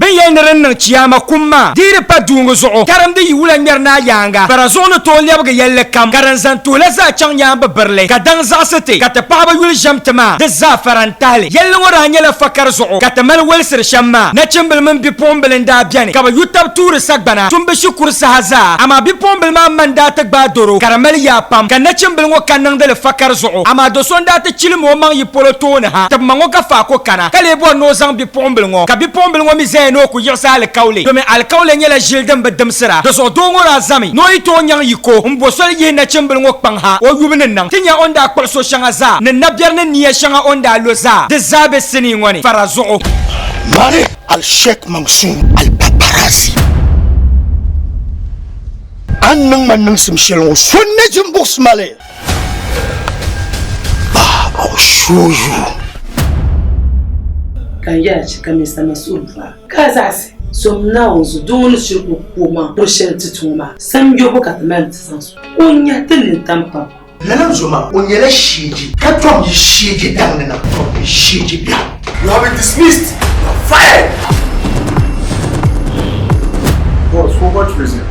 Bɛ ni yɛli ni din niŋ chiyaama kum maa dii di pa duungi zuɣu, karimdi yi wula ŋmɛri ni a yaaŋa bara zuɣu ni tooi lɛbigi yɛlli kam, ka din zaŋ tuhi la zaa chaŋ nyaambi birili, ka daŋ zaɣisi ti, ka ti paɣiba yuli ʒɛm ti maa, di zaa fara n-tahi li. Yɛlli ŋɔ daa nyɛla fakari zuɣu ka ti mali wolisiri shɛm maa. Nachimbili mini bipuɣimbila n-daa beni ka bɛ yu tab tuuri sagbana tumbu shikuru saha zaa. Amaa bipuɣimbila maa ma n-daa ti gbaai doro ka di mali yaa pam, ka nachimbila ŋɔ ka niŋdi li fakari zuɣu. Amaa do so n-daa ti chilim o maŋ yi polo tooni ha tib ma ŋɔ ka faako kana, ka lee bɔri ni o zaŋ bipuɣimbila ŋɔ, ka bipuɣimbila ŋɔ mi zaya ni o ku yiɣisi alikauli, domi alikauli nyɛla ʒili din bi dimsira. Di zuɣu doo ŋɔ daa zami ni o yi tooi nyaŋ yiko m-bo soli yihi nachimbila ŋɔ kpaŋ ha o yubu ni niŋ. Ti nya o ni daa kpuɣi so shɛŋa zaa ni nabiɛri ni nia shɛŋa o ni daa lo zaa, di zaa be sinii ŋɔ ni fara zuɣu. Mani Al-Sheikh Mansour Al-Paparazzi, a ni niŋ ma niŋsim shɛli ŋɔ so n-na ʒi m-buɣisi ma li. Ah, I will show you. Ka n yɛli a ka Mr. Masud bɔra ka a zaɣisi som Naawuni zuɣu doo ŋɔ ni shiri ku ku o maŋ kuri shɛli ti ti ŋɔ maa samyobo ka ti mali ni ti zaŋ so ka o nya ti nintam pam. Lala zo maa o nyɛla sheeji ka tom yi sheeji daŋ ni na tom yi sheeji biɛɣu. You have been dismissed. You are fired. Boss, for what reason?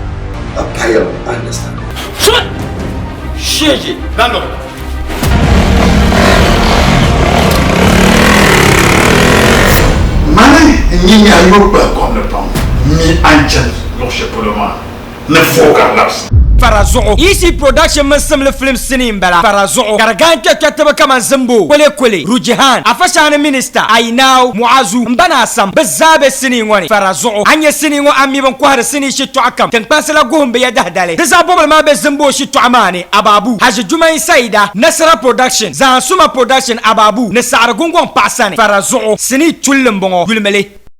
A pile understand. Sheeji, landlord. Mani n-nyɛ nyaayuri kpahi kom ni pam mi a ni chani luɣ shɛli polo maa ni fooi ka di labisi. Fara zuɣu. EC Production mini Simli Film sinii m-bala Fara zuɣu ka di gani kpɛrikpɛritiba kaman Zimbo, Kole Kole, Rujihan, Afashaani Minista, Ayinao, Muazu, M-ba ni Asam. Bɛ zaa be sinii ŋɔ ni Fara zuɣu. A ni nya sinii ŋɔ a mi bɛ ni kɔhiri sinii shitɔɣu kam tiŋkpansi la guhim bɛ ya dahidali. Di zaɣ bɔbili maa be Zimbo shitɔɣu maa ni, Ababu, Haji Jumain Saida, Nasara Production, Zaan Suma Production, Ababu, ni Saɣiri Gungɔŋ paɣa sani, Fara zuɣu. Sinii tulli m-bɔŋɔ, yulimi li.